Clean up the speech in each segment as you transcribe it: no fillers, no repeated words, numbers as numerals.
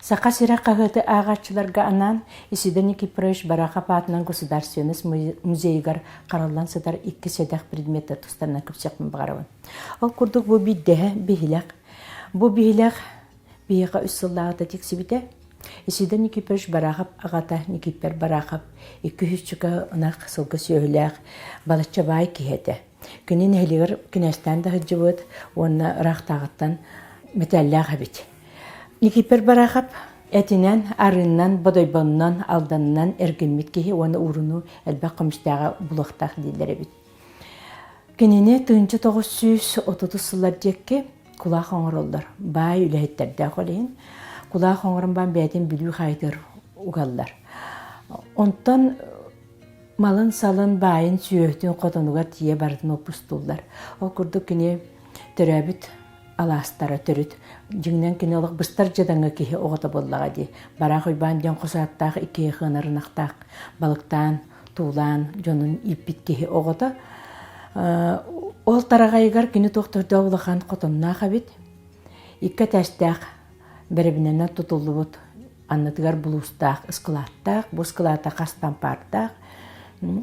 Саха сирэ хаһыаты ааҕааччыларга анаан Исидор Никифорович Барахов аатынан Государственность музейыгар хараллан сытар икки сэдэх предметтэр тустарынан кэпсиэхпин баҕарабын. Ол курдук бу биирдэһэ биһилэх. Бу биһилэх биһиэхэ үс сыллааҕыта тиксибитэ. Исидор Никифорович Барахов аҕата Никифор Барахов 200 ынах сылгы сүөһүлээх балачча баай киһи этэ. Кини нэһилиэгэр кинээстээн да сылдьыбыт уонна ыраахтааҕыттан мэтээллээх эбит. Никифор Барахов этинэн, арыынан, бодойбоннон, алданынан эргиммит киһи уонна уурунуу элбэх көмүстээҕи булуохтаах дииллэр эбит. Кинини 1930 сыллар диэки кулаах оҥороллор. Баай үлэһиттэрдээх ол иһин кулаах оҥорон баран бэйэтин Бүлүү хаайытыгар угаллар. Онтон малын-салын, баайын, сүөһүтүн хотонугар тиийэ барытын уоппустууллар. Ол курдук кини төрөөбүт алаастара төрүт. Дьиҥинэн кини олох быстар дьадаҥы киһи оҕото буоллаҕа дии. Бараах Уйбаан диэн хос ааттаах икки ыанар ынахтаах балыктаан, туулаан дьонун ииппит киһи оҕото. Ол тараҕайыгар кини туох да улахан хотонноох эбит. Икки этээстээх бэрэбинэнэн тутуллубут аннытыгар булуустаах ыскылааттаах, бу ыскылаата хас тампаардаах.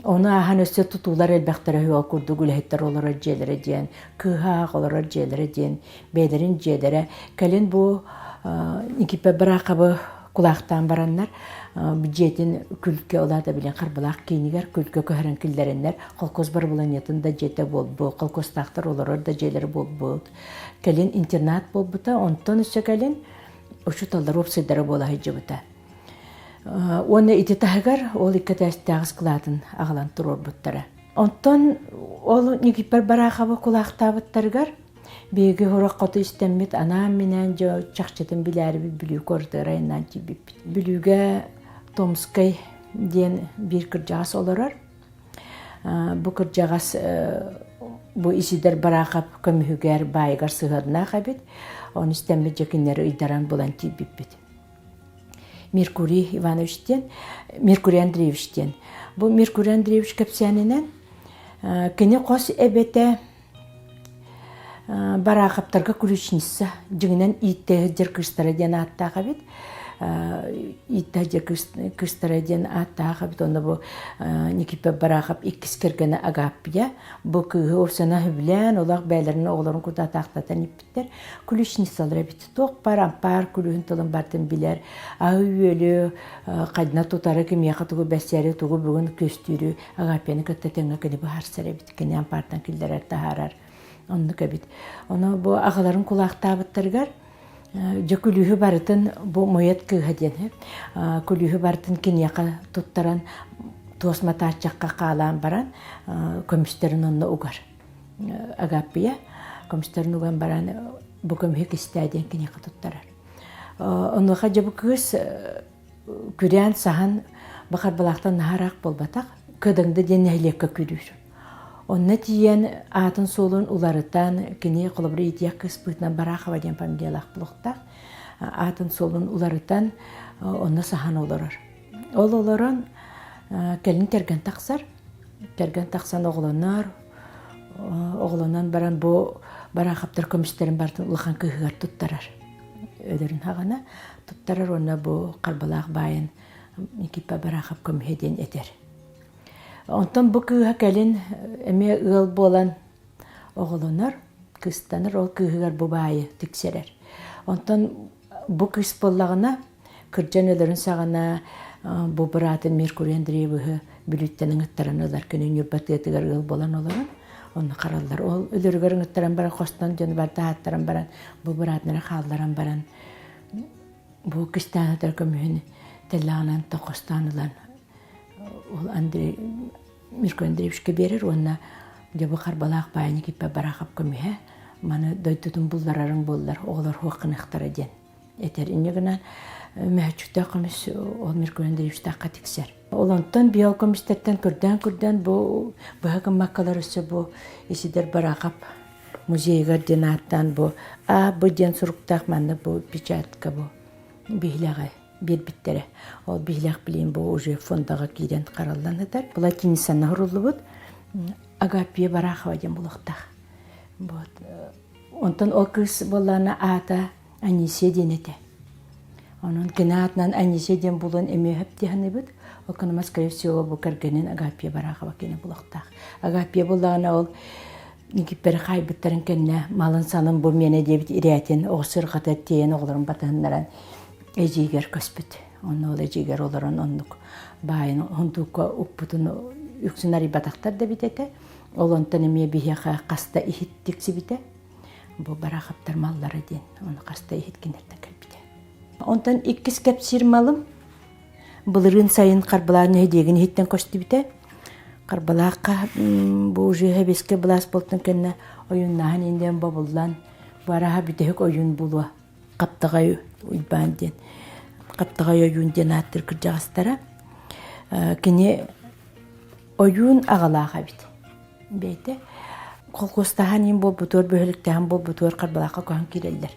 Ону ааһан өссө тутуулар элбэхтэрэ үһү, ол курдук үлэһиттэр олорор дьиэлэрэ диэн, кыыһаах олорор дьиэлэрэ диэн, бэйэлэрин дьиэлэрэ. Кэлин бу Никиппэ Бараахабы кулаахтаан бараннар, дьиэтин күлкэ, ол аата билин Харбалаах киинигэр күлкэ көһөрөн киллэрэннэр, холкуос барабыланиятын да дьиэтэ буолбут, холкуостаахтар олорор да дьиэлэрэ буолбут. Кэлин интернат буолбута, онтон өссө кэлин учууталлар уопсайдара буола сылдьыбыта. Уонна ити таһыгар ол икки этээстээх ыскылаатын аҕалан туруорбуттара. Онтон ол Никиппэр Бараховы кулаахтаабыттарыгар биһиги сорох хоту истэммит анаан-минээн дьэ чахчытын билээрибит Бүлүү куоратыгар айаннаан тиийбиппит. Бүлүүгэ Томскай диэн биир кырдьаҕас олорор. Бу кырдьаҕас бу Исидор Барахов көмүһүгэр баайыгар сыһыаннаах эбит. Ону истэммит дьэ кинилэри ыйдаран булан тиийбиппит. Меркурий Иванович диэн, Меркурий Андреевич диэн. Бу Меркурий Андреевич кэпсээнинэн кини хос эбэтэ Бараахаптарга ключница дьиҥинэн ииттэ сылдьар кыыстара диэн ааттаах эбит. Ииттэ сылдьар кыыстара диэн ааттаах эбит. Онно бу Никиппэ Бараахап иккис кэргэнэ Агаппия бу кыыһы урсана сөбүлээн олох бэйэлэрин оҕолорун кутаатаахтатан иппиттэр. Ключницалар эбит. Туох баар ампаар күлүүһүн тылын барытын билэр. Аһы-үөлү хайдана тутары, кимиэхэ тугу бэссэри, тугу бүгүн көстүүрү Агапияны кытта тэҥҥэ кини быһаарсар эбит. Кини ампаартан киллэрэр, таһаарар. Оннук эбит. Ону бу аҕаларын кулаахтаабыттарыгар дьэ күлүүһү барытын бу Мойот кыыһа диэн күлүүһү барытын киниэхэ туттаран туос матааччахха хаалаан баран көмүстэрин онно угар. Агапия көмүстэрин уган баран бу көмүһү кистээ диэн киниэхэ туттарар. Онуоха дьэ бу кыыс күрээн саһан Бахарбалаахтан наһаа ыраах буолбатах, Кыдыҥда диэн нэһилиэккэ күрүүр. Онно тиийэн аатын-суолун уларытан, кини холобур иитиэх кыыспытынан Барахова диэн фамилиялаах буолуохтаах, аатын-суолун уларытан онно саһан олорор. Ол олорон кэлин кэргэн тахсар. Кэргэн тахсан оҕолонор, оҕолонон баран бу Бараховтар көмүстэрин барытын улахан кыыһыгар туттарар. Өлөрүн хаҕана туттарар уонна бу Харбалаах баайын Никиппа Барахов көмүһэ диэн этэр. Онтон бу кыыһа кэлин эмиэ ыал буолан оҕолонор, кыстанар, ол кыыһыгар бу баайы тиксэрэр. Онтон бу кыыс буоллаҕына, кырдьан өлөрүн саҕана бу быраатын Меркурий Андреевиһы Бүлүүттэн ыҥыттаран ылар күнү Ньурба тыатыгар ыал буолан олорон онно хараллар. Ол өлөрүгэр ыҥыттаран баран хостон дьону барыта ааттаран баран бу быраатынара хаалларан баран бу кистээн көмүһүн тэллэҕинэн тохостоон ылан ол Андрей Мирко Андреевичка биэрэр уонна дьэ бу Харбалаах баайын Никиппэ Барахов көмүһэ маны дойдутун булларарыҥ буоллар оҕолор суох гыныахтара диэн этэр. Инньэ гынан мөһөччүктээх көмүс ол Мирко Андреевичтаахха тиксэр. Ол онтон биол көмүстэртэн көрдөөн-көрдөөн бу быһа гыммаккалар өссө бу Исидор Барахов музейыгар диэн ааттаан бу А Б диэн суруктаах манна бу печатка бу биһилэҕи биэрбиттэрэ. Ол биһилэх билигин бу уже фондаҕа киирэн хараллан сытар. Латиницаны суруллубут Агапия Барахова диэн булуохтаах. Вот. Онтон ол кыыс буоллаҕына аата Анисия диэн этэ. Онон кини аатынан Анисия диэн булан эмиэ сөп дии саныыбыт. Ол гынан, скорее всего, бу кэргэнин Агапия Барахова кини булуохтаах. Агапия буллаҕына ол Никиппэри хаайбыттарын кэннэ малын-салын бу миэнэ диэбит ирээтин оҕус сырҕата тиэйэн оҕолорун батыһыннаран эдьиийгэр көспүт. Онно ол эдьиийгэр олорон оннук баайын хонтуукка укпутун үксүн арыйбатахтар да эбит этэ. Ол онтон эмиэ биһиэхэ хаста иһит тиксибитэ. Бу Бараховтар маллара диэн ону хаста иһит кинилэртэн кэлбитэ. Онтон иккис кэпсиир малым былырыын сайын Харбалаах нэһилиэгин иһиттэн көстүбүтэ. Харбалаахха бу уже сэбиэскэй былаас буолтун кэннэ ойууннааһын индиэн бобуллан бу арааһа бүтэһик ойуун булуо Хаптаҕай Уйбаан диэн Хаптаҕай ойуун диэн ааттыыр кырдьаҕастара. Кини ойуун аҕалаах эбит. Бэйэтэ холкуостаһан иин буолбутугар, бөһүөлэктэһэн буолбутугар Харбалаахха көһөн киирэллэр.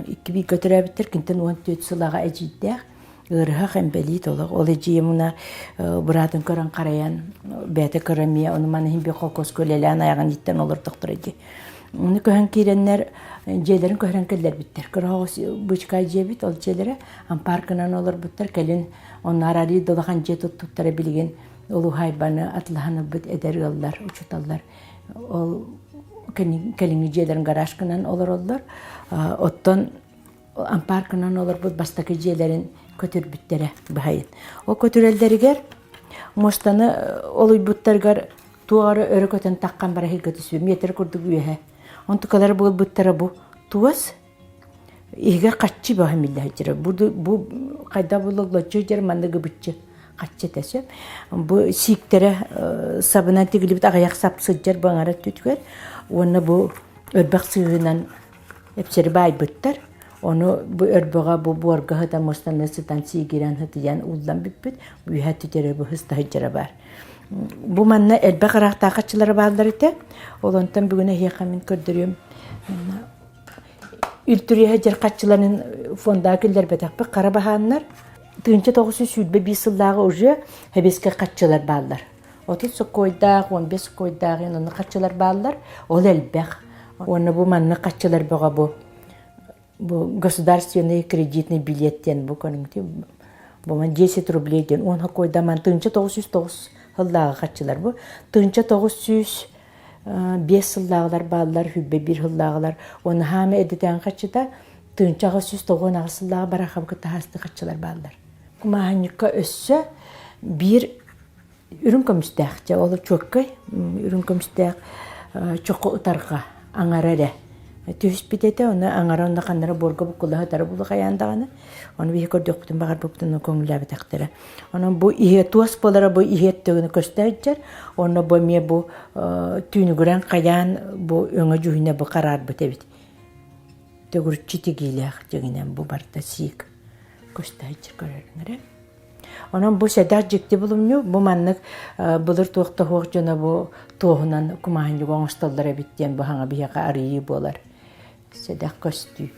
Икки бииргэ төрөөбүттэр, кинтэн 14 сыл аҕа эдьиийдээх, ыарыһах, эмбэлиит олох. Ол эдьиийим уна быраатын көрөн харайан, бэйэтэ кыра эмиэ, ону маны иһин би холкуоска үлэлээн айаҕын ииттэн олордохторо дии. Ону көһөн киирэннэр дьиэлэрин көһөрөн кэллэрбиттэр. Кыра оҕус бычкай дьиэбит, ол дьиэлэрэ ампаарканан олорбуттар. Кэлин онно аралыы да улахан дьиэ туттуттара билигин ол уһаайбаны атылаһан ылбыт эдэр ыаллар, учууталлар ол кэлиҥҥи дьиэлэрин гаражканан олороллор. Оттон ампаарканан олорбут бастакы дьиэлэрин көтүрбүттэрэ быһайын. Ол көтүрэллэригэр муостаны олуйбуттарыгар туох эрэ өрө көтөн таххан бара иһиргэ түспүт метр курдук үөһэ. Онтукалара буолбуттара бу туос иһигэр хаччы бөҕө миллэ сылдьара. Бу, бу хайдах булуллаччы сылдьар маннык ыбыччы хаччы этэ сөп. Бу сииктэрэ сабынан тигилибит аҕыйах сап сылдьар бу аҥара өттүтүгэр уонна бу өрбөх сыыһынан эпсэри баайбыттар. Ону бу өрбөҕө бу буорга сытан муостаны сытан сиигирэн сытыйан ууллан бүппүт. Үөһэ өттүтэрэ бу сыста сылдьара баар. Бу манна элбэх ыраахтаах хаччылара бааллар этэ. Ол онтон бүгүн эһиэхэ мин көрдөрүөм. Үлтүрүөһэ дьэр хаччыларын фондаҕа киллэрбэтэхпит хара баһааннар. 1921 сыллааҕы уже сэбиэскэй хаччылар бааллар. 30 сокуойдаах, 15 сокуойдаах онно хаччылар бааллар. Ол элбэх. Уонна бу маннык хаччылар бөҕө бу бу государственный кредитный билет диэн бу көрүҥтү бу ман 10 рублей диэн уон хокуойда ман 1909 сыллааҕы хаччылар бу 1905 сыллааҕылар бааллар хүббэ биир сыллааҕылар уонна хаама эдитээн хаччыта 1898 сыллааҕы барахабы кытта хаасты хаччылар бааллар кумааһынньыкка өссө биир Үрүҥ көмүстээх, дьэ ол чуоккай үрүҥ көмүстээх чоху ытарҕа аҥара эрэ түһүспүт этэ, ону аҥара онно ханнара буорга буккулла сытара буолуо хайаан даҕаны. Ону биһи көрдөхпүтүн баҕарбыппытын көҥүллээбэтэхтэрэ. Онон бу иһэ туос буолара бу иһэ өттөгүнэ көстө сылдьар, онно бу эмиэ бу түүнүгүрэн хайаан бу өҥө дьүһүнэ бу хараарбыт эбит. Төгүрүччү тигиилээх дьиҥинэн бу барыта сиик көстө сылдьар көрөрүҥ эрэ. Онон бу сэдэх дьикти булумньу, бу маннык былыр туох да суох дьоно бу туоһунан кумааһынньык оҥостоллор эбит диэн бу хаҥа биһиэхэ арыйыы буолар. Сэдэх көстүү.